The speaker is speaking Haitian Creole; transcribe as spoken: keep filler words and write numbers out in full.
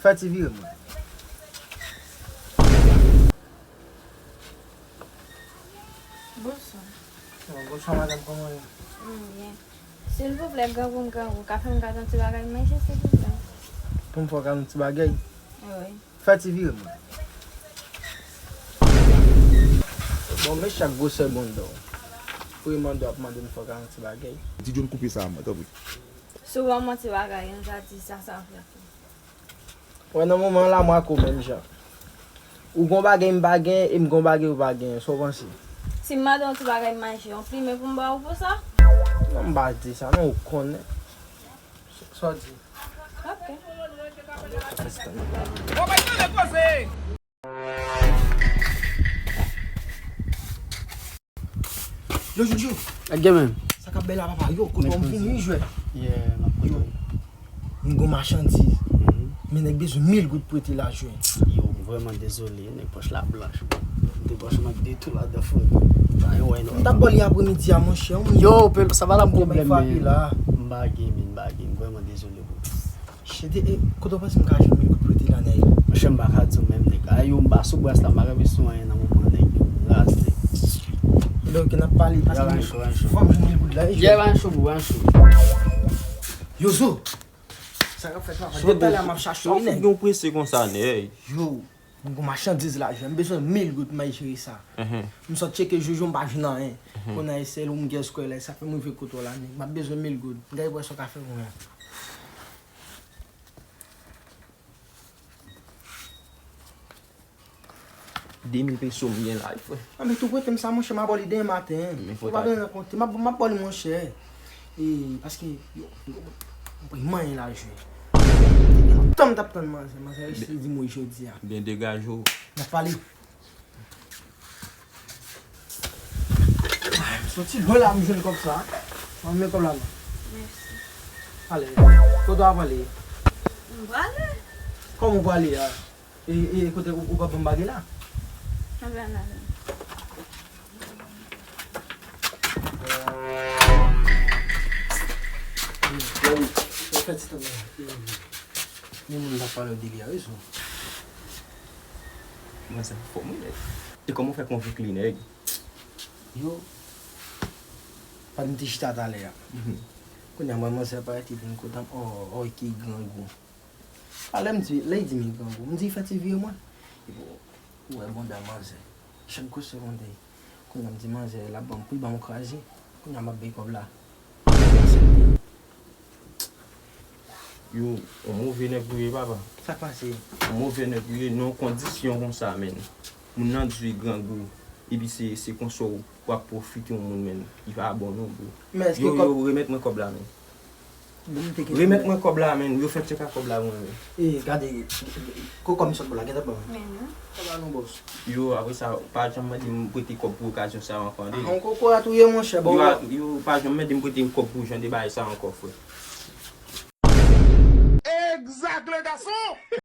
Fè ti vire mwen. Bonswa. Bon, bonswa, madanm, kòman w ye? M byen. Silvouplè, grangou m grangou, ka fè m gade yon ti bagay manje, silvouplè? Pou m fè w gade yon ti bagay? Wi. Fè ti vire mwen. Bon, men chak gwosè bonda w. Pou e mande w ap mande m fè w gade yon ti bagay. Ti John, koupe sa a mwen, tanpri. Si w ban m yon ti bagay, yon ti sa, sa fè. Wè, nan moman an la, mwen ak ou menm jan. Ou gon bagay m pa gen, e m gon bagay ou pa gen. Sa w panse? Si m mande yon ti bagay manje, yon plimen pou m ba ou pou sa? Non, m pa di sa, non, ou konnen. Sa w di? Ok. Yo, Jojo. Sa k ap bèl la, papa? Yo, kote w m vini, wi, jwèt? Yeah, m ap kote w. M gon machandiz. Men nèg bezwen mil goud prete la, jwèt. Yo, m vrèman dezole, nèg pòch la blanch, bro. M te pòch mwen de tou ladan, frè. Pa yon wè non. M t ap ba w li apremidi a, monchè. Yo, sa pa la pwoblèm, men. M pa gen, men, m pa gen. M vrèman dezole, bro. Chede, e, kote w panse m ka jwenn mil goud prete la, nèg? Monchè, m pa ka di w menm, nèg. A yo, m pa sou bras la, m pa kanpe sou anyen nan moman, nèg. Yo, m raz, nèg. Donk, n ap pale, paske fò m jwenn mil goud la, wi. Yeah, pa cho, bro, pa cho. Yo, Zo! Sa k ap fèt, papa? Depi talè a m ap chache w, wi, nèg. Sa w fout gen prese konsa, nèg? Yo, m gon machandiz la, jwèt. M bezwen mil goud, m al jere sa. M sot tcheke Jojo, m pa jwenn anyen. Kounye a, e sèl ou m gen skwè la, sa fè m rive kote w la, nèg. M ap bezwen mil goud. M gade wè sa w ka fè kounye a. De mil peso m gen la, wi, frè. A, men tou prete m sa, monchè, m a ba w li demen maten. Ou pa bezwen konte, m ap, m ap ba w li, monchè. E, paske, yo, m pa manyen la, jwe. Tan m t ap tann manzè, manzè resi di m wi jodi a. Byen degaje w. N ap pale. Ay, m soti lwen la, m jwenn kòb sa. Mwen men kòb la non. Mèsi. Ale. Kote w ap ale? M prale. Kòman w prale a? E, e kote ou, ou pa ban m bagay la? Anben, ann ale. Fè ti tan. Ni moun ta pale de li a, wi, sou. Mwen se fò mwen, nèg. E kòman w fè konvik li, nèg? Yo, pa m te chita talè a. Kounye a, mwen, manzè parèt, li vin kote m, o, o, ki grangou. A, lè m di, lè l di m li grangou, m di, fè ti vire mwen. Epi, ou wè bonda manzè. Chak gwosè bonda. Kounye a, m di manzè, l ap ban m, pou l ban m kraze. Kounye a, m ap bay kòb la. Yo, yon move nèg ou ye, papa. Sa k pase? Yon move nèg ou ye, nan yon kondisyon konsa, menn. Moun nan di w li grangou, epi se, se konsa w, w ap pwofite yon moun, menn. Li pa bon, non, bro. Yo, yo, remèt mwen kòb la, menn. Remèt mwen kòb la, menn. Yo fè tchèk a kòb la pou mwen, menn. E, gade, ko kòb m sot pou la, gentan ban mwen. Kòb la non, bòs. Yo, apre sa, pa janm mande m prete kòb pou okazyon sa yo ankò, tande. A, yon kokorat ou ye, monchè, bon. Yo, yo, pa janm mande m prete kòb pou jan de bagay sa ankò, frè. Exact, le garçon!